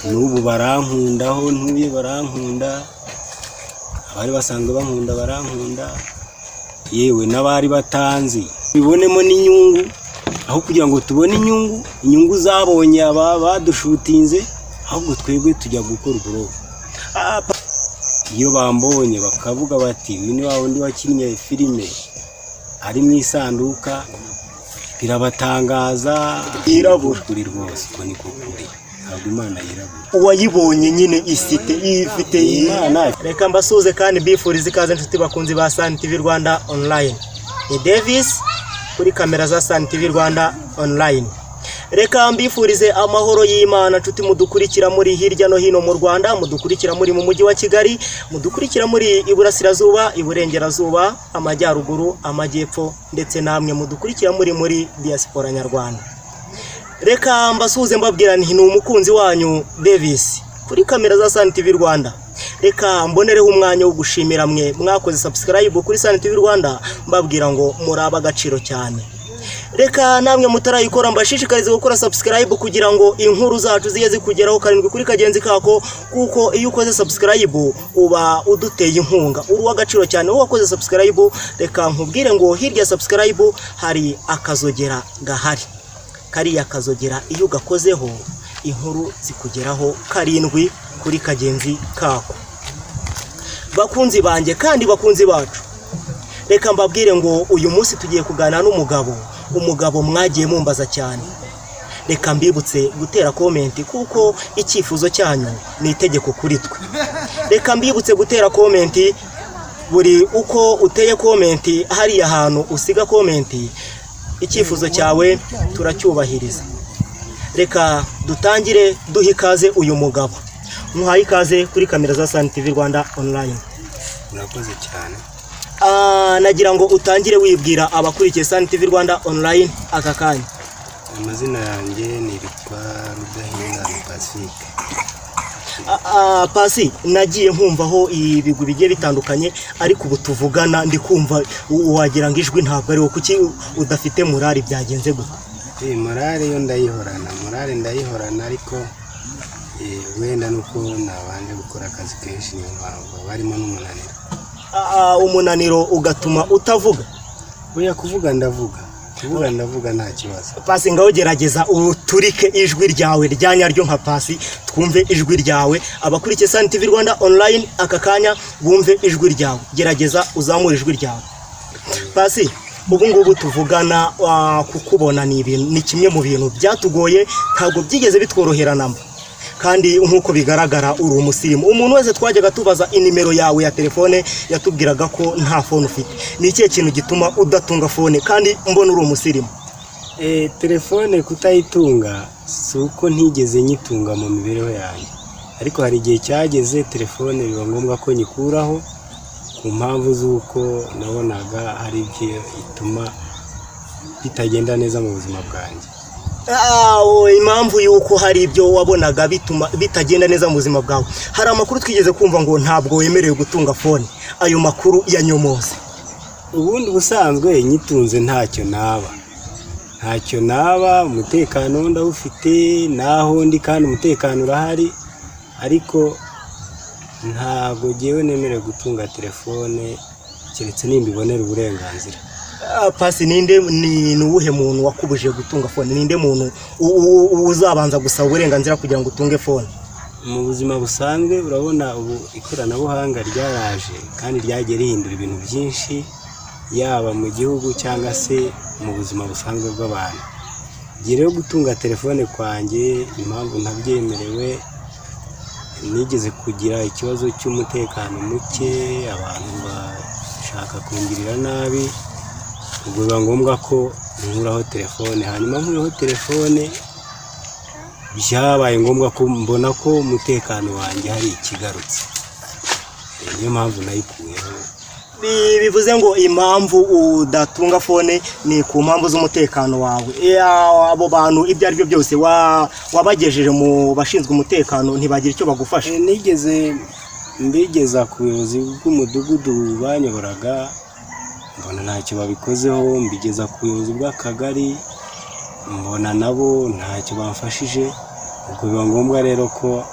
N'ubu barankunda, aho ntuye barankunda, abari basanzwe bankunda barankunda, yewe n'abari batanzi bibonemo n'inyungu. Aho kugira ngo tubone inyungu, inyungu zabonye aba badushutinze, ahubwo twebwe tujya gukora uburobo. Iyo bambonye bakavuga bati: "Uyu ni wa wundi wakinnye filime ari mu isanduka," birabatangaza. Yirabura. Kuri rwose, uko niko kuri, ntabwo Imana yirabura. Uwayibonye nyine isite ifite. Imana. Reka mbasuhuze kandi mbifurize ikaze, inshuti bakunzi ba Sun TV Rwanda Online. Ni Davis kuri kamera za Sun TV Rwanda Online. Reka mbifurize amahoro y'Imana, nshuti mudukurikira muri hirya no hino mu Rwanda, mudukurikira muri mu mujyi wa Kigali, mudukurikira muri Iburasirazuba, Iburengerazuba, Amajyaruguru, Amajyepfo, ndetse namwe mudukurikira muri diaspora nyarwanda. Reka mbasuhuze mbabwira nti ni umukunzi wanyu Davis kuri kamera za Sun TV Rwanda. Reka mbonereho umwanya wo gushimira mwe mwakoze subscribe kuri Sun TV Rwanda, mbabwira ngo muri ab'agaciro cyane. Reka namwe mutarayikora mbashishikarize gukora subscribe kugira ngo inkuru zacu zijye zikugeraho karindwi kuri kagenzi kako, kuko iyo ukoze subscribe uba uduteye inkunga, uri uw'agaciro cyane. Wowe wakoze subscribe, reka nkubwire ngo hirya ya subscribe hari akazogera gahari. Kariya kazogera iyo ugakozeho, inkuru zikugeraho karindwi kuri kagenzi kako. Bakunzi banjye kandi bakunzi bacu, reka mbabwire ngo uyu munsi tugiye kuganira n'umugabo, umugabo mwagiye mumbaza cyane. Reka mbibutse gutera comment, kuko icyifuzo cyanyu ni itegeko kuri twe. Reka mbibutse gutera comment. Buri uko uteye comment, hariya hantu usiga comment, icyifuzo cyawe turacyubahiriza. Reka dutangire duha ikaze uyu mugabo. Muhaye ikaze kuri kamera za Sun TV Rwanda Online. Murakoze cyane. Nagira ngo utangire wibwira abakurikiye Sun TV Rwanda Online aka kanya. Amazina yanjye nitwa Rudahingana Pacifique. Pasi, nagiye nkumvaho ibigwi bigiye bitandukanye, ariko ubu tuvugana ndi kumva wagira ngo ijwi ntabwo ari wowe. Kuki udafite morale? Byagenze gute? Morale yo ndayihorana, morale ndayihorana, ariko wenda nuko nabanje gukora akazi kenshi, niyo mpamvu barimo n'umunaniro. Umunaniro ugatuma utavuga? Buriya kuvuga ndavuga, kuvuga ndavuga, nta kibazo. Pasi, ngaho gerageza uturike ijwi ryawe rya nyaryo nka Pasi, twumve ijwi ryawe. Abakurikiye Sun TV Rwanda Online aka kanya bumve ijwi ryawe. Gerageza uzamure ijwi ryawe, Pasi. Ubu ngubu tuvugana, kukubona ni ibintu, ni kimwe mu bintu byatugoye, ntabwo byigeze bitworohera namba. Kandi nk'uko bigaragara uri umusirimu. Umuntu wese twajyaga tubaza inimero yawe ya telefone yatubwiraga ko nta phone ufite. Ni ikihe kintu gituma udatunga phone kandi mbona uri umusirimu? Telefone kutayitunga si uko ntigeze nyitunga mu mibereho yanjye, ariko hari igihe cyageze telefone biba ngombwa ko nyikuraho ku mpamvu z'uko nabonaga hari ibyo ituma bitagenda neza mu buzima bwanjye. Impamvu y'uko hari ibyo wabonaga bituma bitagenda neza mu buzima bwawe, hari amakuru twigeze kumva ngo ntabwo wemerewe gutunga phone. Ayo makuru ya nyomoze. Ubundi ubusanzwe nyitunze ntacyo naba, ntacyo naba. Umutekano ndawufite naho ndi, kandi umutekano urahari, ariko ntabwo ngewe nemerewe gutunga telefone keretse nimbibonera uburenganzira. Pasi, ninde, ni uwuhe muntu wakubujije gutunga phone? Ninde muntu uzabanza gusaba uburenganzira kugira ngo utunge phone? Mu buzima busanzwe, urabona ubu ikoranabuhanga ryaraje kandi ryagiye rihindura ibintu byinshi, yaba mu gihugu cyangwa se mu buzima busanzwe bw'abantu. Igihe rero gutunga telefone kwanjye, impamvu ntabyemerewe, nigeze kugira ikibazo cy'umutekano muke, abantu bashaka kungirira nabi, ubwo biba ngombwa ko nkuraho telefone. Hanyuma nkuyeho telefone, byabaye ngombwa ko mbona ko umutekano wanjye hari ikigarutse. Niyo mpamvu nayikuyeho. Bivuze ngo impamvu udatunga phone ni ku mpamvu z'umutekano wawe. Abo bantu ibyo ari byo byose wabagejeje mu bashinzwe umutekano, ntibagira icyo bagufasha? Nigeze mbigeza ku buyobozi bw'umudugudu banyoboraga, mbona ntacyo babikozeho. Mbigeza ku buyobozi bw'akagari, mbona nabo ntacyo bamfashije. Ubwo biba ngombwa rero ko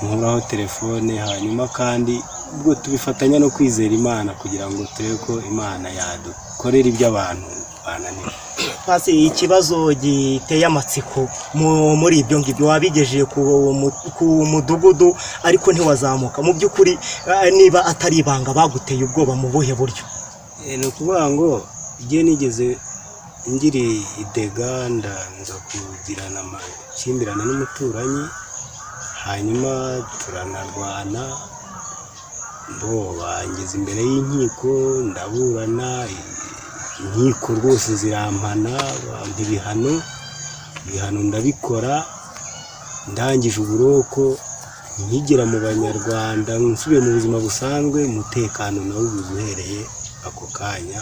nkuraho telefone, hanyuma kandi ubwo tubifatanya no kwizera Imana kugira ngo turebe ko Imana yadukorera ibyo abantu bananiwe. Pasi, ikibazo giteye amatsiko muri ibyo ngibyo wabigejeje ku mudugudu ariko ntiwazamuka. Mu by'ukuri niba atari ibanga, baguteye ubwoba mu buhe buryo? Ni ukuvuga ngo igihe nigeze ngira idega, ndanza kugirana amakimbirane n'umuturanyi, hanyuma turanarwana, bo bangeza imbere y'inkiko, ndaburana, inkiko rwose zirampana, bampa ibihano, ibihano ndabikora, ndangije uburoko, nkigera mu Banyarwanda, nsubiye mu buzima busanzwe, umutekano nawo ubuze uhereye ako kanya.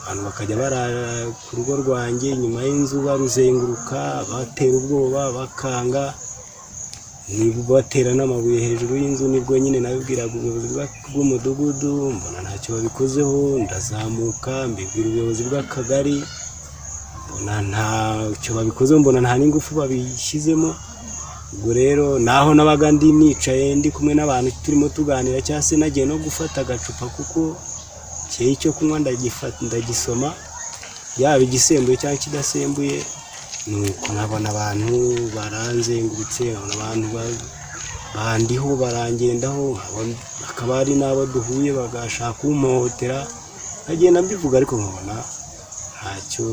Abantu bakajya barara ku rugo rwanjye inyuma y'inzu baruzenguruka, batera ubwoba, bakanga, batera n'amabuye hejuru y'inzu. Nibwo nyine nabibwiraga ubuyobozi bw'umudugudu, mbona ntacyo babikozeho, ndazamuka mbibwira ubuyobozi bw'akagari, mbona ntacyo babikozeho, mbona nta n'ingufu babishyizemo. Ubwo rero naho nabaga ndi nicaye ndi kumwe n'abantu turimo tuganira, cyangwa se nagiye no gufata agacupa, kuko keye icyo kunywa ndagifata ndagisoma, yaba igisembuye cyangwa ikidasembuye, nuko nkabona abantu baranzengurutse, nkabona abantu bandiho barangendaho, hakaba hari n'abo duhuye bagashaka kumpohotera, nkagenda mbivuga ariko nkabona ntacyo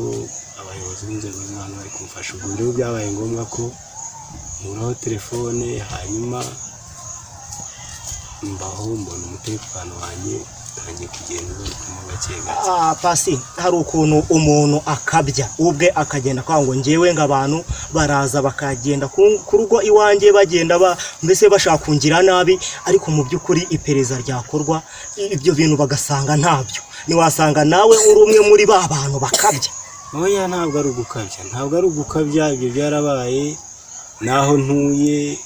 abayobozi b'inzego z'ibanze bari kumfasha. Ubwo rero byabaye ngombwa ko nkuraho telefone, hanyuma mbaho mbona umutekano wanjye utangiye kugenda ugarukamo gake gake. Pasi, hari ukuntu umuntu akabya ubwe akagenda akavuga ngo njyewe ngo abantu baraza bakagenda ku rugo iwanjye bagenda mbese bashaka kungira nabi, ariko mu by'ukuri iperereza ryakorwa ibyo bintu bagasanga ntabyo. Ntiwasanga nawe uri umwe muri ba bantu bakabya? Oya, ntabwo ari ugukabya, ntabwo ari ugukabya, ibyo byarabaye naho ntuye,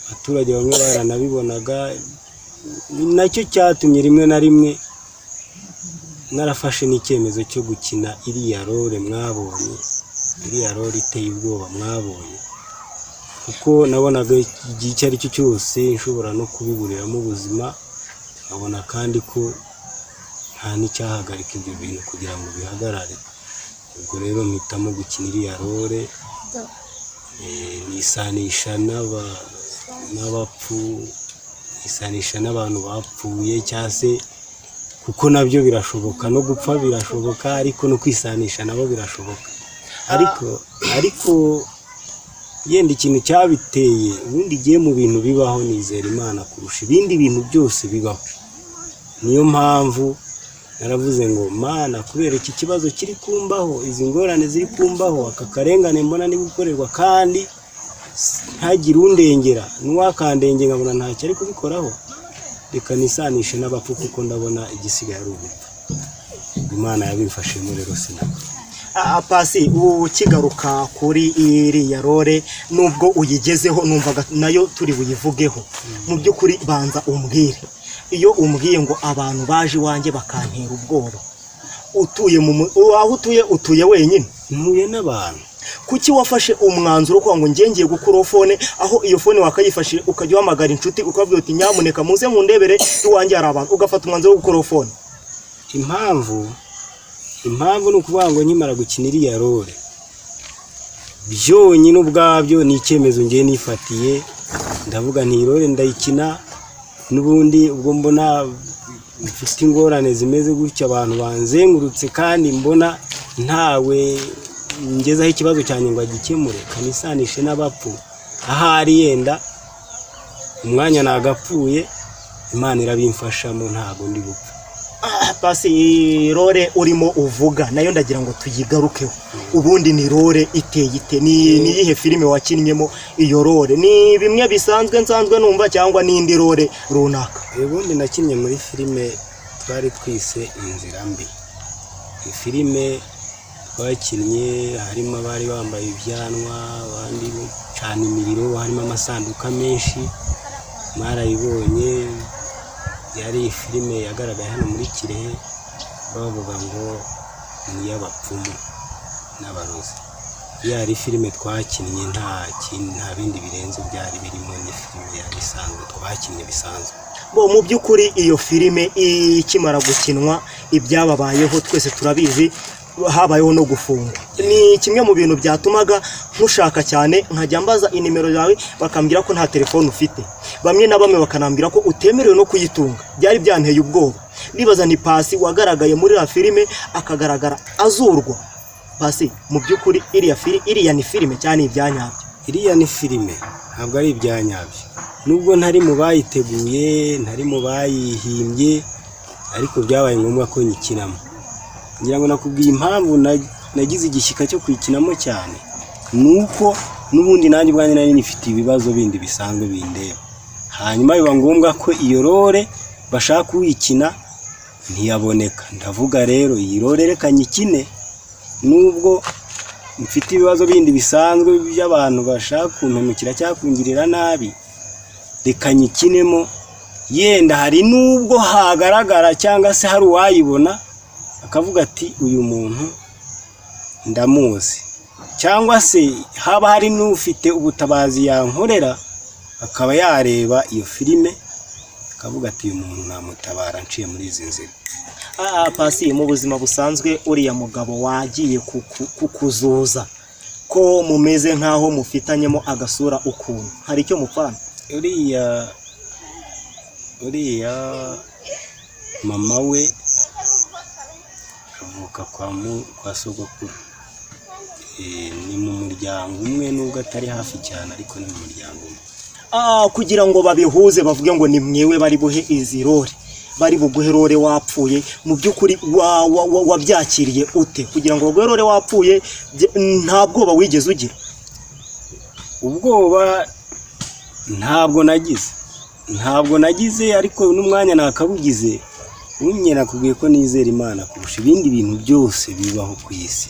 abaturage bamwe baranabibonaga. Ni nacyo cyatumye rimwe na rimwe narafashe n'icyemezo cyo gukina iriya role mwabonye, iriya role iteye ubwoba mwabonye, kuko nabonaga igihe icyo ari cyo cyose nshobora no kubiburiramo ubuzima, nkabona kandi ko nta n'icyahagarika ibyo bintu kugira ngo bihagarare. Ubwo rero mpitamo gukina iriya role, nisanisha n'abapfu, nisanisha n'abantu bapfuye, cyangwa se kuko nabyo birashoboka, no gupfa birashoboka, ariko no kwisanisha nabo birashoboka. Ariko yenda ikintu cyabiteye, ubundi igiye mu bintu bibaho nizera Imana kurusha ibindi bintu byose bibaho. Niyo mpamvu naravuze ngo Mana, kubera iki kibazo kiri kumbaho, izi ngorane ziri kumbaho, aka karengane mbona ndi gukorerwa, kandi ntagire undengera, n'uwakandengera nkabona ntacyo ari kubikoraho, reka nisanishe n'abapfu kuko ndabona igisigaye ari ubupfu. Imana yabimfashemo rero sinapfa. Pasi, ukigaruka kuri iriya role, nubwo uyigezeho numvaga nayo turi buyivugeho, mu by'ukuri banza umbwire, iyo umbwiye ngo abantu baje iwanjye bakantera ubwoba, utuye aho utuye, utuye wenyine? Ntuye n'abantu. Kuki wafashe umwanzuro wo kuvuga ngo njye ngiye gukuraho phone, aho iyo phone wakayifashe ukajya uhamagara inshuti ukabwira uti nyamuneka muze mundebere iwanjye hari abantu, ugafata umwanzuro wo gukuraho phone? Impamvu ni ukuvuga ngo nkimara gukina iriya role, byonyine ubwabyo ni icyemezo ngiye nifatiye, ndavuga nti iyi role ndayikina n'ubundi ubwo mbona mfite ingorane zimeze gutya, abantu banzengurutse, kandi mbona ntawe ngezaho ikibazo cyanjye ngo agikemure, kanisanishe n'abapfu, ahari yenda umwanya nagapfuye, Imana irabimfashamo, ntabwo ndi bupfe. Pasi, iyi role urimo uvuga nayo ndagira ngo tuyigarukeho. Ubundi ni role iteye ite? Ni iyihe filime wakinnyemo iyo role? Ni bimwe bisanzwe nsanzwe numva cyangwa n'indi role runaka? Ubundi nakinnye muri filime twari twise Inzira Mbi. Iyi filime twakinnye harimo abari bambaye ibyanwa, abandi bacana imiriro, harimo amasanduka menshi, mwarayibonye. Yari filime yagaragaye hano muri Kirehe, bavuga ngo ni iy'abapfumu n'abarozi. Yari filime twakinnye, nta kintu, nta bindi birenze byari birimo, ni filime yari isanzwe twakinnye bisanzwe. Bo mu by'ukuri iyo filime ikimara gukinwa, ibyababayeho twese turabizi, habayeho no gufungwa. Ni kimwe mu bintu byatumaga nkushaka cyane, nkajya mbaza inimero yawe bakambwira ko nta telefone ufite, bamwe na bamwe bakanambwira ko utemerewe no kuyitunga. Byari byanteye ubwoba, nibaza ni Pasi wagaragaye muri iriya filime akagaragara azurwa. Pasi, mu by'ukuri iriya ni filime cyane ibyanyabyo? Iriya ni filime, ntabwo ari ibyanyabyo. Nubwo ntari mu bayiteguye, ntari mu bayihimbye, ariko byabaye ngombwa ko nyikinamo. Ngira ngo nakubwiye impamvu nagize igishyika cyo kuyikinamo cyane, ni uko n'ubundi nanjye ubwanjye nari nifite ibibazo bindi bisanzwe bindeba, hanyuma biba ngombwa ko iyo role bashaka uyikina ntiyaboneka. Ndavuga rero, iyi role reka nyikine, nubwo mfite ibibazo bindi bisanzwe by'abantu bashaka kumpemukira cyangwa kungirira nabi, reka nyikinemo. Yenda hari n'ubwo hagaragara cyangwa se hari uwayibona akavuga ati: "Uyu muntu ndamuzi," cyangwa se haba hari n'ufite ubutabazi yankorera akaba yareba iyo filime akavuga ati: "Uyu muntu namutabara nciye muri izi nzira." Pasi, mu buzima busanzwe uriya mugabo wagiye kukuzuza ko mumeze nk'aho mufitanyemo agasura ukuntu, hari icyo mupfana? Uriya mama we avuka kwa sogokuru. Ni mu muryango umwe, nubwo atari hafi cyane, ariko ni mu muryango umwe. Kugira ngo babihuze bavuge ngo ni mwewe bari buhe izi role, bari buguhe role wapfuye, mu by'ukuri wabyakiriye ute? Kugira ngo baguhe role wapfuye, nta bwoba wigeze ugira? Ubwoba ntabwo nagize, ntabwo nagize, ariko n'umwanya nakabugize. Unye nakubwiye ko nizera Imana kurusha ibindi bintu byose bibaho ku isi,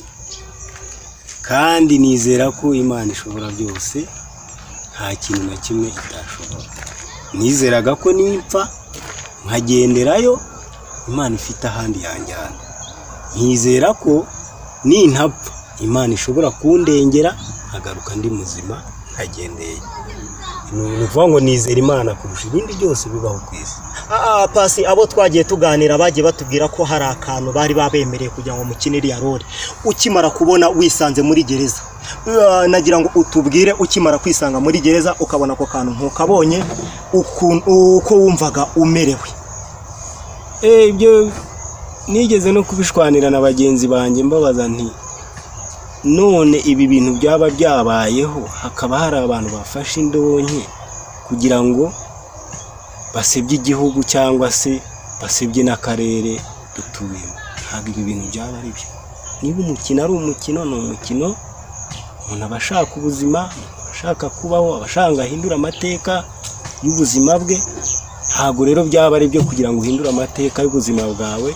kandi nizera ko Imana ishobora byose, nta kintu na kimwe itashobora. Nizeraga ko nimpfa nkagenderayo, Imana ifite ahandi yanjyana, nkizera ko nintapfa Imana ishobora kundengera nkagaruka ndi muzima nkagendeye. Ni ukuvuga ngo nizera Imana kurusha ibindi byose bibaho ku isi. Pasi, abo twagiye tuganira bagiye batubwira ko hari akantu bari babemereye kugira ngo mukine iriya role. Ukimara kubona wisanze muri gereza, nagira ngo utubwire, ukimara kwisanga muri gereza ukabona ako kantu ntukabonye, uko wumvaga umerewe? Ibyo nigeze no kubishwanira na bagenzi banjye, mbabaza nti: "None ibi bintu byaba byabayeho, hakaba hari abantu bafashe indonke kugira ngo basebye igihugu cyangwa se basebye n'akarere dutuyemo, ntabwo ibi bintu byaba ari byo?" Niba umukino ari umukino, ni umukino. Umuntu aba ashaka ubuzima, umuntu aba ashaka kubaho, aba ashaka ngo ahindure amateka y'ubuzima bwe. Ntabwo rero byaba ari byo kugira ngo uhindure amateka y'ubuzima bwawe,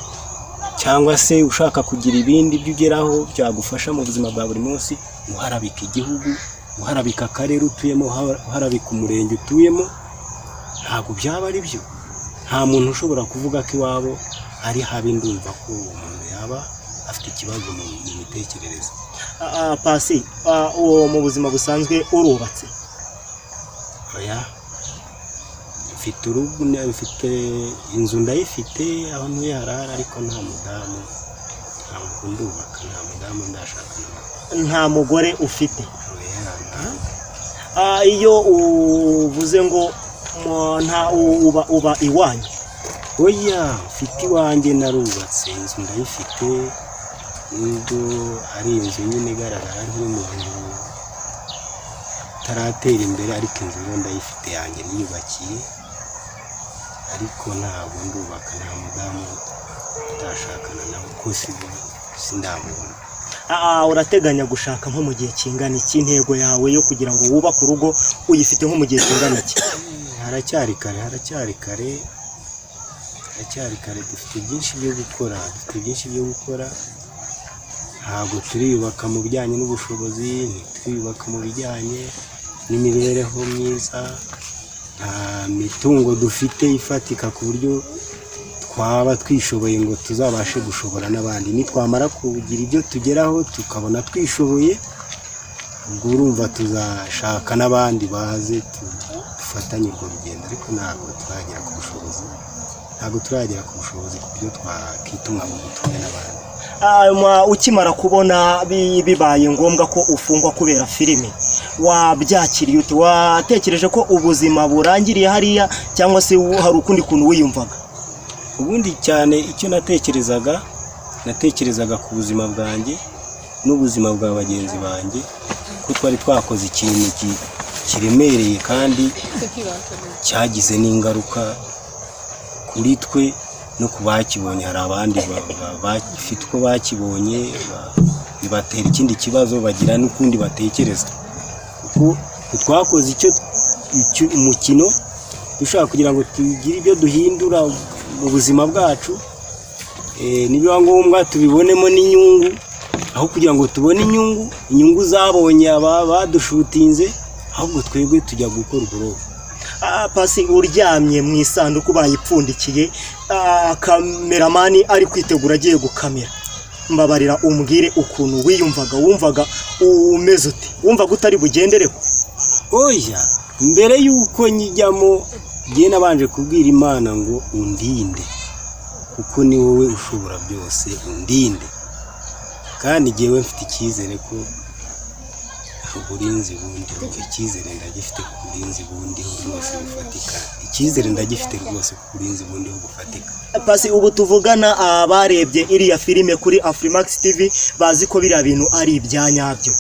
cyangwa se ushaka kugira ibindi byo ugeraho byagufasha mu buzima bwa buri munsi, uharabika igihugu, uharabika akarere utuyemo, uharabika umurenge utuyemo. Ntabwo byaba ari byo. Nta muntu ushobora kuvuga ko iwabo ari habi. Ndumva ko uwo muntu yaba afite ikibazo mu mitekerereze. Pasi, uwo mu buzima busanzwe urubatse? Oya, mfite urugo, mfite inzu, ndayifite, aho ntuye harahari, ariko nta mudamu, ntabwo ndubaka, nta mudamu ndashakana nawe. Nta mugore ufite? Oya, nta. Iyo uvuze ngo nta uba iwanyu? Oya, mfite iwanjye, narubatse, inzu ndayifite, nubwo ari inzu nyine igaragara nk'umuntu utaratera imbere, ariko inzu yo ndayifite yanjye niyubakiye, ariko ntabwo ndubaka, nta mudamu ndashakana nawe kuko sindamubona. Urateganya gushaka nko mu gihe kingana iki? Intego yawe yo kugira ngo wubake urugo uyifite nko mu gihe kingana iki? Haracyari kare, haracyari kare, haracyari kare. Dufite byinshi byo gukora, dufite byinshi byo gukora. Ntabwo turiyubaka mu bijyanye n'ubushobozi, ntituriyubaka mu bijyanye n'imibereho myiza, nta mitungo dufite ifatika ku buryo twaba twishoboye ngo tuzabashe gushobora n'abandi. Nitwamara kugira ibyo tugeraho tukabona twishoboye, Ubwo urumva tuzashaka n'abandi baze dufatanye urwo rugendo, ariko ntabwo turagera ku bushobozi, ntabwo turagera ku bushobozi ku buryo twakitunga ngo dutunge n'abandi. Ukimara kubona bibaye ngombwa ko ufungwa kubera filime, wabyakiriye ute? Watekereje ko ubuzima burangiriye hariya, cyangwa se hari ukundi kuntu wiyumvaga? Ubundi cyane icyo natekerezaga, natekerezaga ku buzima bwanjye n'ubuzima bwa bagenzi banjye, ko twari twakoze ikintu kiremereye kandi cyagize n'ingaruka kuri twe no ku bakibonye. Hari abandi bafite uko bakibonye, bibatera ikindi kibazo, bagira n'ukundi batekereza, kuko twakoze icyo umukino dushaka kugira ngo tugire ibyo duhindura mu buzima bwacu, nibiba ngombwa tubibonemo n'inyungu. Aho kugira ngo tubone inyungu, inyungu zabonye aba badushutinze, ahubwo twebwe tujya gukora uburobo. Pasi, uryamye mu isanduku bayipfundikiye, cameraman ari kwitegura agiye gukamera, mbabarira umbwire ukuntu wiyumvaga. Wumvaga umeze ute? Wumvaga utari bugendereho? Oya, mbere y'uko nyijyamo njye nabanje kubwira Imana ngo undinde, kuko ni wowe ushobora byose, undinde. Kandi jyewe mfite icyizere ko uburinzi bundiho, icyizere ndagifite ku burinzi bundiho rwose bufatika. Icyizere ndagifite rwose ku burinzi bundiho bufatika. Pasi, ubu tuvugana abarebye iriya filime kuri Afrimax TV bazi ko biriya bintu ari ibya nyabyo.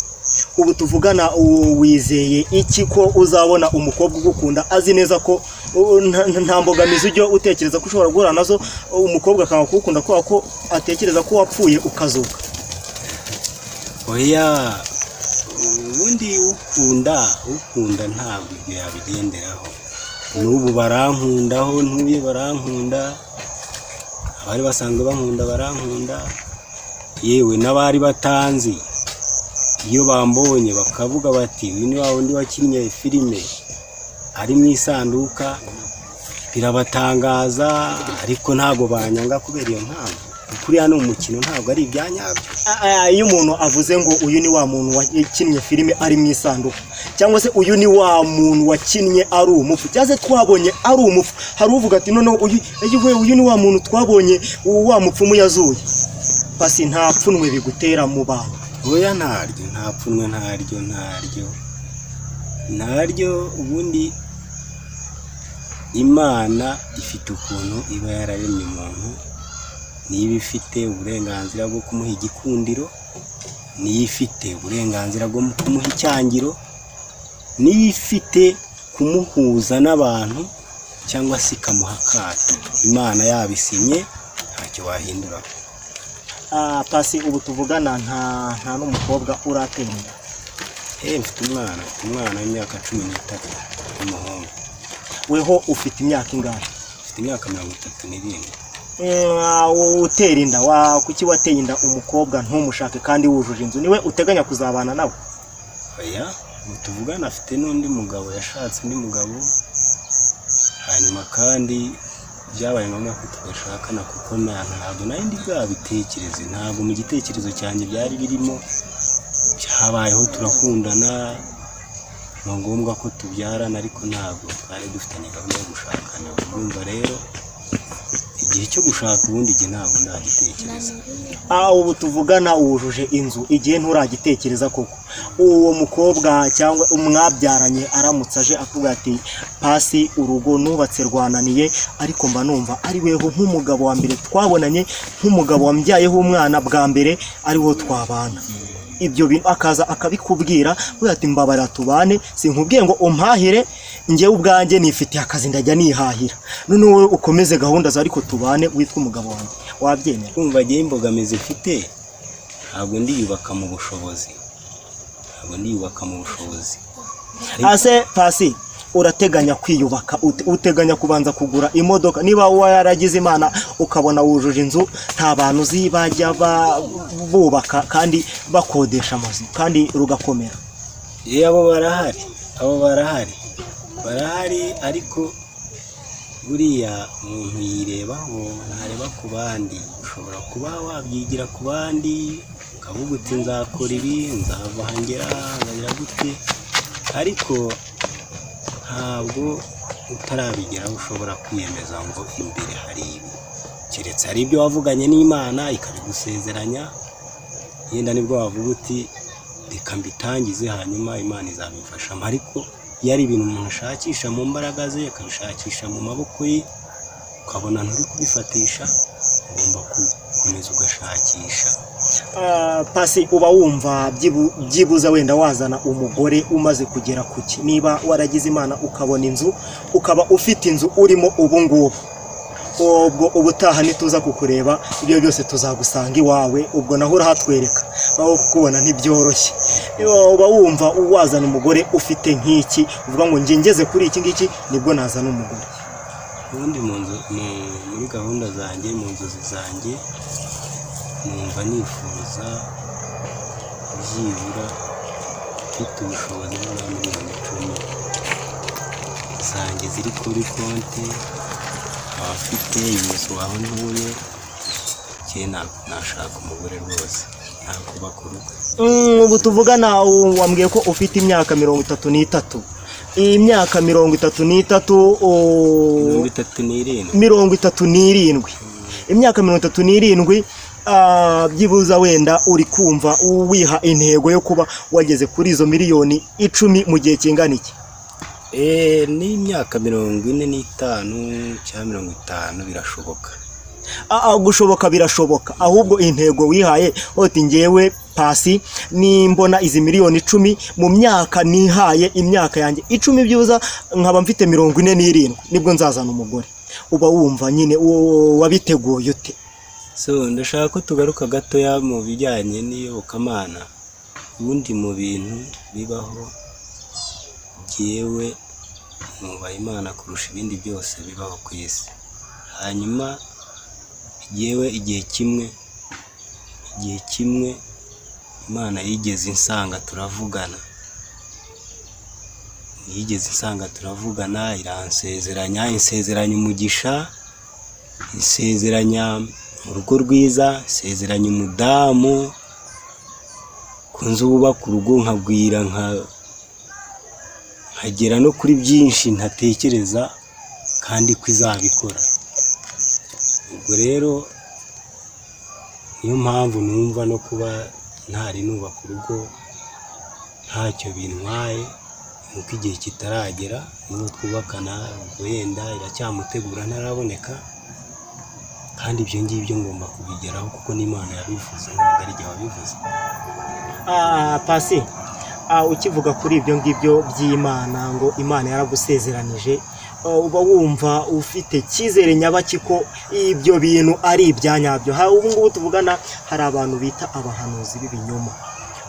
Ubu tuvugana wizeye iki ko uzabona umukobwa ugukunda, azi neza ko nta mbogamizi ujya utekereza ko ushobora guhura nazo, umukobwa akanga kugukunda kubera ko atekereza ko wapfuye ukazuka? Oya, ubundi ukunda ntabwo ibyo yabigenderaho. N'ubu barankunda, aho ntuye barankunda, abari basanzwe bankunda barankunda, yewe n'abari batanzi iyo bambonye bakavuga bati: "Uyu ni wa wundi wakinnye filime ari mu isanduka," birabatangaza, ariko ntabwo banyanga kubera iyo mpamvu. Kuriya ni umukino, ntabwo ari ibya nyabyo. Iyo umuntu avuze ngo uyu ni wa muntu wakinnye filime ari mu isanduku, cyangwa se uyu ni wa muntu wakinnye ari umupfu, cyangwa se twabonye ari umupfu, hari uvuga ati: "Noneho uyu, ewe, uyu ni wa muntu twabonye wa mupfumu yazuye." Pasi, nta pfunwe bigutera mu bantu? Oya, ntaryo, nta pfunwe, ntaryo, ntaryo, ntaryo. Ubundi Imana ifite ukuntu iba yararemye umuntu, niba ifite uburenganzira bwo kumuha igikundiro, niyo ifite uburenganzira bwo kumuha icyangiro, niyo ifite kumuhuza n'abantu cyangwa se ikamuha akato. Imana yabisinye, ntacyo wahindura. Pasi, ubu tuvugana nta n'umukobwa uratera inda? Mfite umwana, mfite umwana w'imyaka 13 w'umuhungu. Weho ufite imyaka ingahe? Mfite imyaka 37. Utera inda wa kuki wateye inda umukobwa ntumushake kandi wujuje inzu? Niwe uteganya kuzabana nawe? Oya, ubu tuvugana afite n'undi mugabo, yashatse undi mugabo, hanyuma kandi byabaye ngombwa ko tudashakana kuko ntabwo nari ndi bwabitekereze, ntabwo mu gitekerezo cyanjye byari birimo. Cyabayeho turakundana, ni ngombwa ko tubyarana, ariko ntabwo twari dufitanye gahunda yo gushakana. Urumva rero igihe cyo gushaka ubundi igihe ntabwo ndagitekereza. Ubu tuvugana wujuje inzu, igihe nturagitekereza koko. Uwo mukobwa cyangwa umwabyaranye aramutse aje akubwira ati: "Pasi, urugo nubatse rwananiye, ariko mba numva ari weho nk'umugabo wa mbere twabonanye, nk'umugabo wambyayeho umwana bwa mbere, ari wo twabana," ibyo bintu akaza akabikubwira, avuga ati: "Mbabarira tubane, sinkubwiye ngo umpahire, njyewe ubwanjye nifitiye akazi ndajya nihahira, noneho wowe ukomeze gahunda zawe, ariko tubane witwa umugabo wanjye," wabyemera? Kumva agiye imbogamizi mfite, ntabwo ndiyubaka mu bushobozi, ntabwo ndiyubaka mu bushobozi. Ase Pasi, urateganya kwiyubaka uteganya kubanza kugura imodoka? Niba waragize Imana ukabona wujuje inzu, nta bantu uzi bajya bubaka kandi bakodesha amazu kandi rugakomera? Iyo abo barahari, abo barahari, barahari, ariko buriya umuntu yirebaho, ntareba ku bandi. Ushobora kuba wabyigira ku bandi. Ukavuga uti nzakora ibi, nzava aha ngera aha, nzagira gute, ariko ntabwo utarabigeraho ushobora kwiyemeza ngo imbere hari ibi, keretse hari ibyo wavuganye n'Imana ikabigusezeranya, yenda nibwo wavuga uti reka mbitangize hanyuma Imana izabimfashamo. Ariko iyo ari ibintu umuntu ashakisha mu mbaraga ze, akabishakisha mu maboko ye, ukabona nturi kubifatisha, ugomba gukomeza ugashakisha. Pasi, uba wumva byibuza wenda wazana umugore umaze kugera kuki? Niba waragize Imana ukabona inzu, ukaba ufite inzu urimo ubu ngubu, ubwo ubutaha nituza kukureba ibyo byose tuzagusanga iwawe, ubwo naho urahatwereka, aho kukubona ntibyoroshye. Uba wumva wazana umugore ufite nk'iki, uvuga ngo njye ngeze kuri iki ngiki nibwo nazana umugore? Ubundi mu nzu, muri gahunda zanjye, mu nzozi zanjye, numva nifuza byibura mfite ubushobozi bwa miliyoni 10 zanjye ziri kuri konti, abafite inzu aho ntuye, njye nashaka umugore rwose, nakubaka urugo. Ubu tuvugana wambwiye ko ufite imyaka 33. Iyi myaka 33 37. 37, imyaka 37, byibuza wenda uri kumva wiha intego yo kuba wageze kuri izo miliyoni 10 mu gihe kingana iki? N'imyaka 45 cyangwa 50 birashoboka. Gushoboka birashoboka, ahubwo intego wihaye uti ngewe Pasi nimbona izi miliyoni 10 mu myaka nihaye, imyaka yanjye 10, byibuza nkaba mfite 47, nibwo nzazana umugore. Uba wumva nyine wabiteguye ute? So ndashaka ko tugaruka gatoya mu bijyanye n'iyobokamana. Ubundi mu bintu bibaho, jyewe nubaha Imana kurusha ibindi byose bibaho ku isi. Hanyuma jyewe igihe kimwe Imana yigeze insanga turavugana, yigeze insanga turavugana, iransezeranya, insezeranya umugisha, insezeranya urugo rwiza, insezeranya umudamu, ko nzi wubaka urugo nkagwira, nkagera no kuri byinshi ntatekereza, kandi ko izabikora. Ubwo rero niyo mpamvu numva no kuba ntari nubaka urugo ntacyo bintwaye, nuko igihe kitaragera. N'uwo twubakana ubwo yenda iracyamutegura, ntaraboneka, kandi ibyo ngibyo ngomba kubigeraho kuko n'Imana yabivuze, ntabwo ari jye wabivuze. Pasi, ukivuga kuri ibyo ngibyo by'Imana, ngo Imana yaragusezeranije, uba wumva ufite icyizere nyabaki ko ibyo bintu ari ibya nyabyo? Ubu ngubu tuvugana hari abantu bita abahanuzi b'ibinyoma.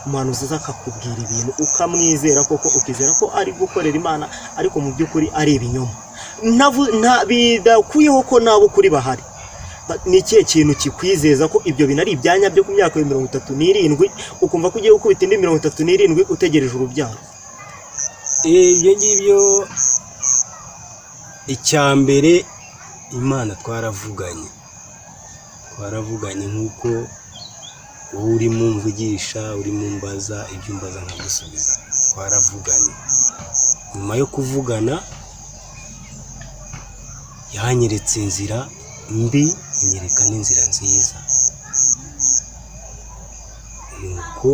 Umuhanuzi aza akakubwira ibintu ukamwizera koko, ukizera ko ari gukorera Imana, ariko mu by'ukuri ari ibinyoma. Bidakuyeho ko nabo ukuri bahari. Ni ikihe kintu kikwizeza ko ibyo bintu ari ibya nyabyo ku myaka ya 37, ukumva ko ugiye gukubita indi 37 utegereje urubyaro? Ibyo ngibyo, icya mbere Imana twaravuganye, twaravuganye nk'uko wowe urimo umvugisha, urimo umbaza ibyo umbaza nkagusubiza. Twaravuganye. Nyuma yo kuvugana yanyeretse inzira mbi, inyereka n'inzira nziza. Nuko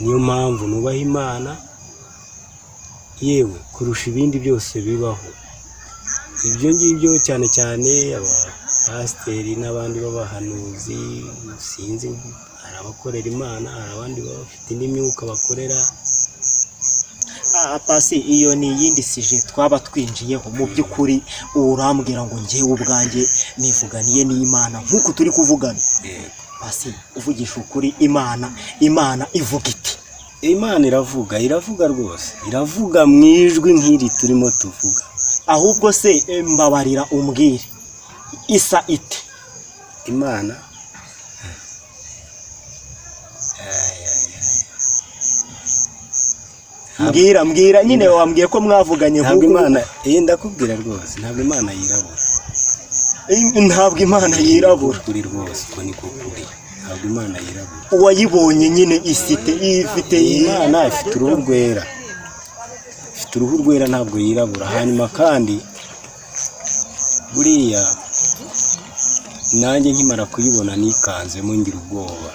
niyo mpamvu nubaha Imana yewe kurusha ibindi byose bibaho. Ibyo ngibyo cyane cyane abapasiteri n'abandi b'abahanuzi, sinzi, hari abakorera Imana, hari abandi baba bafite indi myuka bakorera. Pasi, iyo ni iyindi sujet twaba twinjiyeho. Mu by'ukuri urambwira ngo njyewe ubwanjye nivuganiye n'Imana nk'uku turi kuvugana? Yego. Pasi, uvugisha ukuri, Imana ivuga iti? Imana iravuga, iravuga rwose, iravuga mu ijwi nk'iri turimo tuvuga. Ahubwo se mbabarira umbwire, isa ite? Imana. Ay, ay, ay. Mbwira, mbwira nyine, wambwiye ko mwavuganye Ntabwo nk'uku. Imana iyi, ndakubwira rwose, ntabwo Imana yirabura. Ntabwo Imana yirabura? Kuri rwose, uko niko kuri. Ntabwo Imana yirabura. Uwayibonye nyine isite ifite Imana ifite uruhu rwera, ifite uruhu rwera, ntabwo yirabura. Hanyuma kandi buriya nanjye nkimara kuyibona nikanzemo, ngira ubwoba,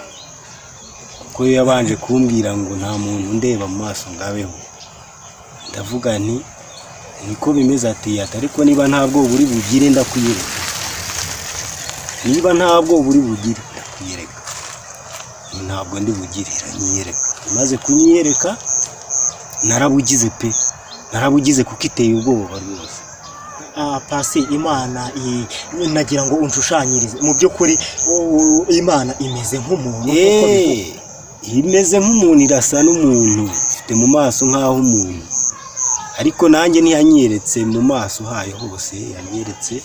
kuko yo yabanje kumbwira ngo nta muntu ndeba mu maso ngo abeho. Ndavuga nti niko bimeze? Ati ati ariko niba nta bwoba uri bugire, ndakwiyereka. Niba nta bwoba uri bugire, ndakwiyereka. Ntabwo ndi bugire, iranyiyereka. Imaze kunyiyereka narabugize pe, narabugize, kuko iteye ubwoba rwose. Pasi, Imana nagira ngo unshushanyirize mu by'ukuri, Imana imeze nk'umuntu nk'uko bivugwa? Imeze nk'umuntu, irasa n'umuntu, ifite mu maso nk'aho umuntu, ariko nanjye ntiyanyeretse mu maso hayo hose, yanyeretse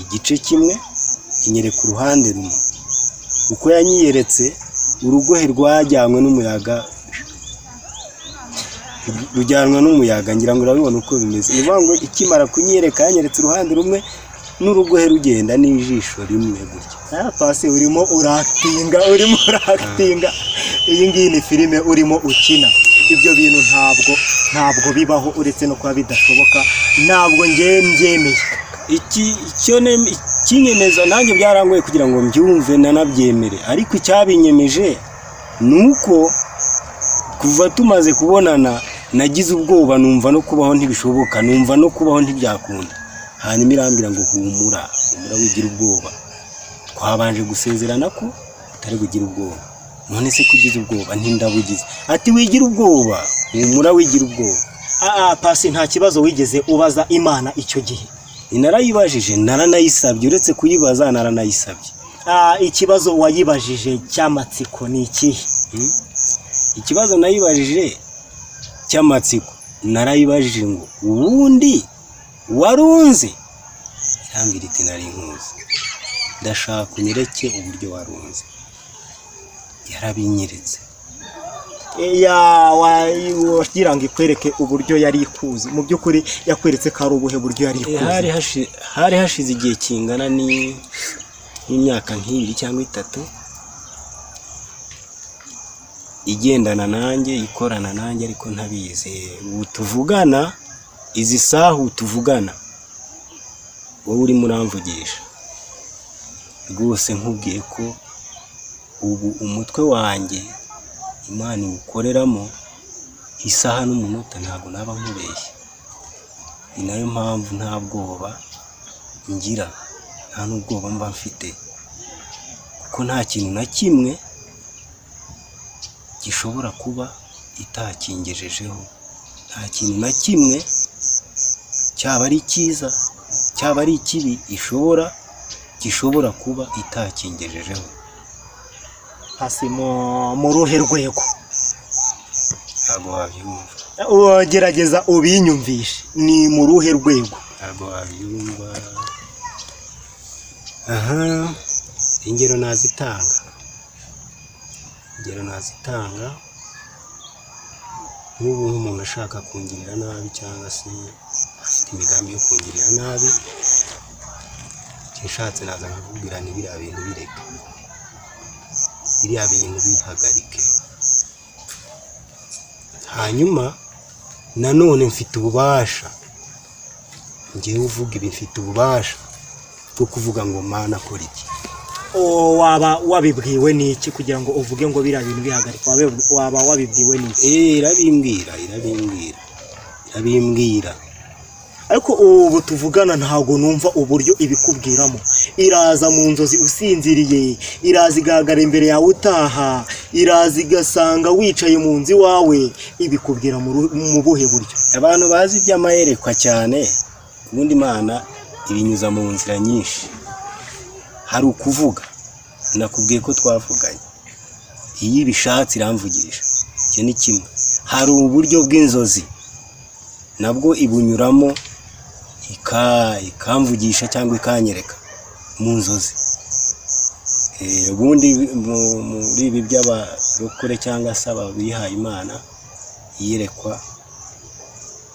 igice kimwe, inyereka uruhande rumwe. Uko yanyiyeretse, urugohe rwajyanywe n'umuyaga, rujyanwa n'umuyaga. Ngira ngo urabibona uko bimeze. Ni ukuvuga ngo ikimara kunyereka, yanyeretse uruhande rumwe n'urugohe rugenda n'ijisho rimwe gutya. Pasi, urimo urakitinga, urimo urakitinga. Iyi ngiyi ni filime urimo ukina. Ibyo bintu ntabwo bibaho, uretse no kuba bidashoboka, ntabwo ngewe mbyemeye. Iki icyo ikinyemeza, nanjye byarangoye kugira ngo mbyumve nanabyemere, ariko icyabinyemeje ni uko kuva tumaze kubonana nagize ubwoba, numva no kubaho ntibishoboka, numva no kubaho ntibyakunda. Hanyuma irambwira ngo humura, humura, wigira ubwoba, twabanje gusezerana ko utari bugire ubwoba. None se ko ugize ubwoba? Ntindabugize. Ati wigira ubwoba, humura, wigira ubwoba. Pasi, nta kibazo wigeze ubaza Imana icyo gihe? Narayibajije, naranayisabye. Uretse kuyibaza, naranayisabye. Ikibazo wayibajije cy'amatsiko ni ikihe? Ikibazo nayibajije cy'amatsiko, narayibajije ngo ubundi warunze? Irambwira iti nari nkuzi, ndashaka unyereke uburyo warunze. Yarabinyeretse. Ya, wagira ngo ikwereke uburyo yari ikuzi. Mu by'ukuri yakweretse ko ari ubuhe buryo yari ikuzi? Hari hashize igihe kingana n'imyaka nk'ibiri cyangwa itatu igendana nanjye, ikorana nanjye, ariko ntabizi. Ubu tuvugana, izi saha ubu tuvugana, wowe urimo uramvugisha rwose, nkubwiye ko ubu umutwe wanjye Imana iwukoreramo isaha n'umunota, ntabwo naba nkubeshye. Ni nayo mpamvu nta bwoba ngira, nta n'ubwoba mba mfite, kuko nta kintu na kimwe gishobora kuba itakingejejeho. Nta kintu na kimwe, cyaba ari cyiza, cyaba ari ikibi, ishobora gishobora kuba itakingejejeho. Pasi, mu ruhe rwego? Ntabwo wabyumva. Gerageza ubinyumvishe, ni mu ruhe rwego? Ntabwo wabyumva. Aha ingero nazitanga, ingero nazitanga nk'ubu nk'umuntu ashaka kungirira nabi cyangwa se afite imigambi yo kungirira nabi, nshatse naza nkakubwira nti biriya bintu bireke, biriya bintu bihagarike. Hanyuma nanone mfite ububasha, ngewe uvuga ibi mfite ububasha bwo kuvuga ngo Mana kora iki. Waba wabibwiwe n'iki kugira ngo uvuge ngo biriya bintu bihagarike? Waba wabibwiwe n'iki? Irabimbwira, irabimbwira, irabimbwira. Ariko ubu tuvugana ntabwo numva uburyo ibikubwiramo. Iraza mu nzozi usinziriye, iraza igahagarara imbere yawe utaha, iraza igasanga wicaye mu nzu iwawe, ibikubwira mu buhe buryo? Abantu bazi iby'amayerekwa cyane, ubundi Imana ibinyuza mu nzira nyinshi. Hari ukuvuga, nakubwiye ko twavuganye, iyo ibishatse iramvugisha, icyo ni kimwe. Hari uburyo bw'inzozi, nabwo ibunyuramo ikamvugisha cyangwa ikanyereka mu nzozi. Ubundi muri ibi by'abarokore cyangwa se ababihaye Imana, iyerekwa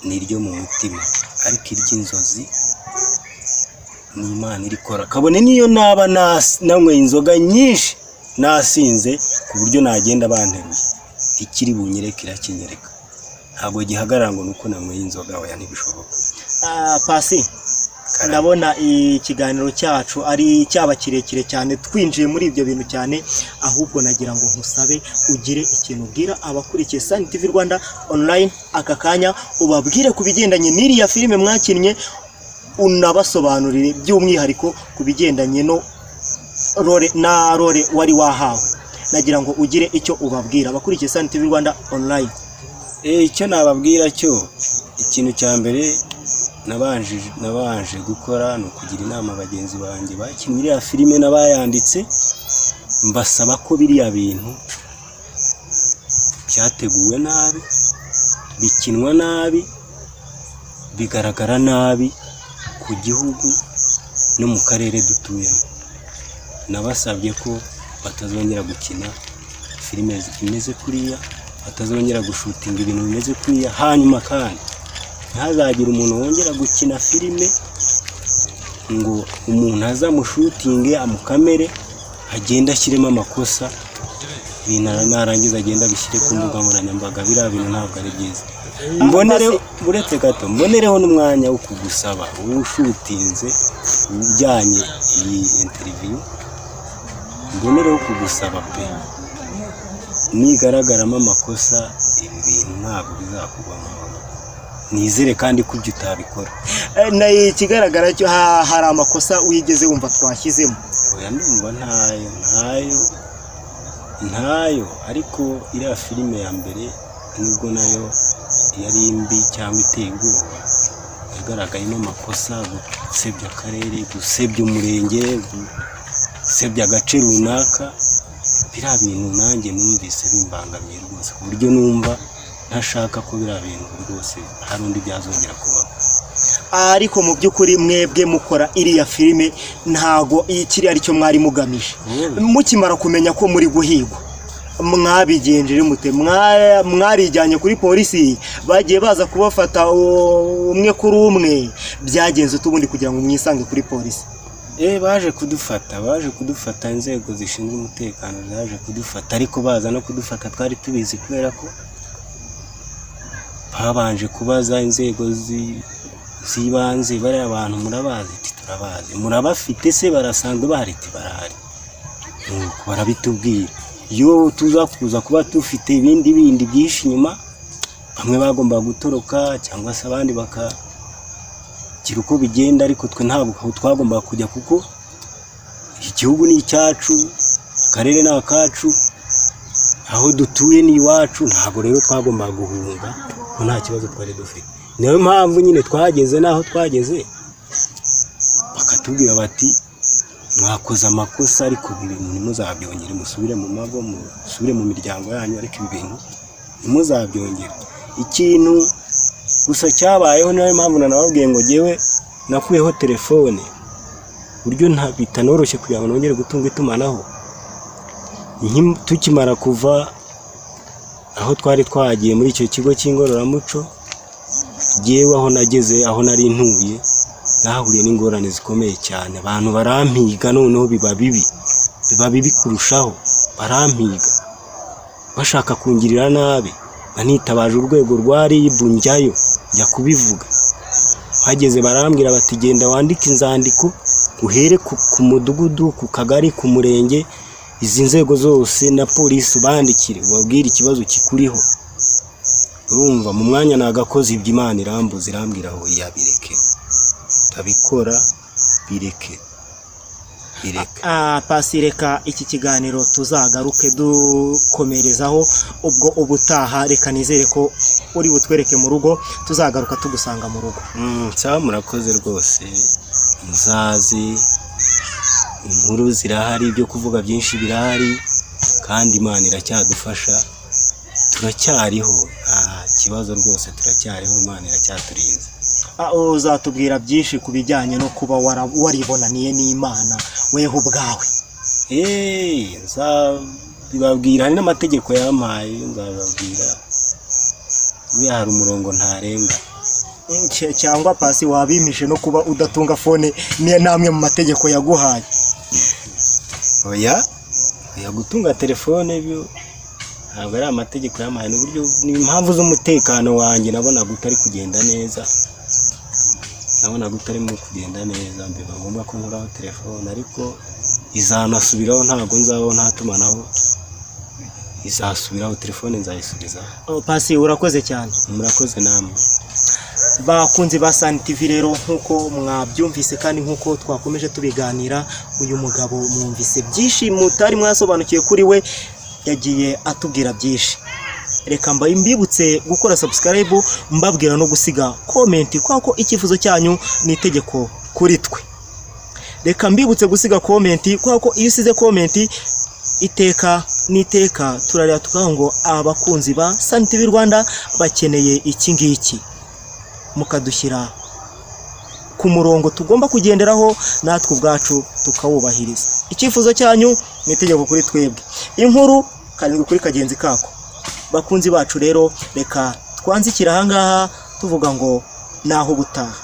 ni iryo mu mutima, ariko iry'inzozi ni Imana irikora, kabone n'iyo naba nanyweye inzoga nyinshi Nasinze ku buryo nagenda banteruye, ikiri bunyereke irakinyereka. Ntabwo gihagarara ngo nuko nanyweye inzoga, oya, ntibishoboka. Pasi, ndabona ikiganiro cyacu ari cyaba kirekire cyane, twinjiye muri ibyo bintu cyane. Ahubwo nagira ngo nkusabe ugire ikintu ubwira abakurikiye Sun TV Rwanda Online aka kanya, ubabwire ku bigendanye n'iriya filime mwakinnye, unabasobanurire by'umwihariko ku bigendanye no role na role wari wahawe. Nagira ngo ugire icyo ubabwira abakurikiye Sun TV Rwanda Online. Icyo nababwira cyo, ikintu cya mbere nabanje gukora ni ukugira inama bagenzi banjye bakinnye iriya filime n'abayanditse, mbasaba ko biriya bintu byateguwe nabi, bikinwa nabi, bigaragara nabi ku gihugu no mu karere dutuyemo. Nabasabye ko batazongera gukina filime imeze kuriya, batazongera gushutinga ibintu bimeze kuriya. Hanyuma kandi ntihazagire umuntu wongera gukina filime ngo umuntu azamushutinge, amukamere, agende ashyiremo amakosa, ibintu narangiza agende abishyire ku mbuga nkoranyambaga. Biriya bintu ntabwo ari byiza. Mbonereho, uretse gato, mbonereho n'umwanya wo kugusaba, wowe ushutinze ujyanye iyi interview, mbonereho kugusaba pe, nigaragaramo amakosa, ibi bintu ntabwo bizakugwa amahoro. Nizere kandi ko ibyo utabikora. Na ikigaragara cyo hari amakosa wigeze wumva twashyizemo? Oya, ndumva ntayo, ntayo, ntayo. Ariko iriya filime ya mbere, nubwo nayo yari mbi cyangwa iteye ubwoba, yagaragayemo amakosa: gusebya akarere, gusebya umurenge, gusebya agace runaka. Biriya bintu nanjye numvise bimbangamiye rwose, ku buryo numva ntashaka ko biriya bintu rwose hari undi byazongera kubaho. Ariko mu by'ukuri mwebwe mukora iriya filime, ntago kiriya ari cyo mwari mugamije. Mukimara kumenya ko muri guhigwa, mwabigenjeje mute? Mwarijyanye kuri polisi? Bagiye baza kubafata umwe kuri umwe? Byagenze ute ubundi kugira ngo mwisange kuri polisi? Baje kudufata, baje kudufata, inzego zishinzwe umutekano zaje kudufata. Ariko baza no kudufata twari tubizi, kubera ko babanje kubaza inzego z'ibanze: "Bariya abantu murabazi?" Ati: "Turabazi." "Murabafite se? Barasanzwe bahari?" Ati: "Barahari." Nuko barabitubwira. Iyo tuza kuza kuba dufite ibindi bindi byinshi inyuma, bamwe bagomba gutoroka cyangwa se abandi bakagira uko bigenda, ariko twe ntabwo twagombaga kujya, kuko igihugu ni icyacu, akarere ni akacu, aho dutuye ni iwacu. Ntabwo rero twagombaga guhunga ko nta kibazo twari dufite. Niyo mpamvu nyine twageze n'aho twageze, bakatubwira bati: "Mwakoze amakosa, ariko ibi bintu ntimuzabyongere, musubire mu mago, musubire mu miryango yanyu, ariko ibi bintu ntimuzabyongere." Ikintu gusa cyabayeho, niyo mpamvu nanababwiye ngo jyewe nakuyeho telefone, buryo bitanoroshye kugira ngo nongere gutunga itumanaho. Tukimara kuva aho twari twagiye muri icyo kigo cy'ingororamuco, jyewe aho nageze, aho nari ntuye, nahahuriye n'ingorane zikomeye cyane. Abantu barampiga, noneho biba bibi, biba bibi kurushaho. Barampiga bashaka kungirira nabi, banitabaje urwego rwa RIB. Njyayo, njya kubivuga, hageze barambwira bati: "Genda wandike inzandiko, uhere ku mudugudu, ku kagari, ku murenge, izi nzego zose na polisi, ubandikire, ubabwire ikibazo kikuriho." Urumva, mu mwanya nagakoze ibyo, Imana irambuza, irambwira: "Oya, bireke, ndabikora, bireke, bireke." Pasi, reka iki kiganiro tuzagaruke dukomerezaho ubwo ubutaha. Reka nizere ko uri butwereke mu rugo, tuzagaruka tugusanga mu rugo. Sawa, murakoze rwose, muzaze. Inkuru zirahari, ibyo kuvuga byinshi birahari, kandi Imana iracyadufasha, turacyariho, nta kibazo rwose, turacyariho, Imana iracyaturinze. Uzatubwira byinshi ku bijyanye no kuba waribonaniye n'Imana weho ubwawe. Nzabibabwira, hari n'amategeko yampaye, nzabibabwira. Buriya hari umurongo ntarenga. Cyangwa Pasi, wabimishe no kuba udatunga phone ni namwe mu mategeko yaguhaye? Oya. Oya, gutunga telefone byo ntabwo ari amategeko yampaye, ni uburyo, ni impamvu z'umutekano wanjye. Nabonaga utari kugenda neza, nabonaga utarimo kugenda neza, biba ngombwa ko nkuraho telefone, ariko izanasubiraho. Ntabwo nzabaho nta tumanaho, izasubiraho, telefone nzayisubizaho. Oh, Pasi, urakoze cyane. Murakoze namwe. Bakunzi ba Sun TV rero, nk'uko mwabyumvise kandi nk'uko twakomeje tubiganira, uyu mugabo mwumvise byinshi mutari mwasobanukiwe kuri we, yagiye atubwira byinshi. Reka mbaye mbibutse gukora subscribe, mbabwira no gusiga comment, kubera ko icyifuzo cyanyu ni itegeko kuri twe. Reka mbibutse gusiga comment, kubera ko iyo usize comment, iteka n'iteka turareba tukavuga ngo abakunzi ba Sun TV Rwanda bakeneye iki ngiki, mukadushyira ku murongo tugomba kugenderaho, natwe ubwacu tukawubahiriza. Icyifuzo cyanyu ni itegeko kuri twebwe. Inkuru karindwi kuri kagenzi kako. Bakunzi bacu rero, reka twanzikire ahangaha tuvuga ngo naho ubutaha.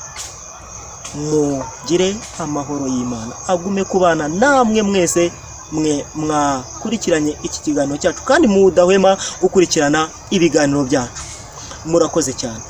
Mugire amahoro y'Imana, agume kubana namwe mwese mwe mwakurikiranye iki kiganiro cyacu kandi mudahwema gukurikirana ibiganiro byacu. Murakoze cyane.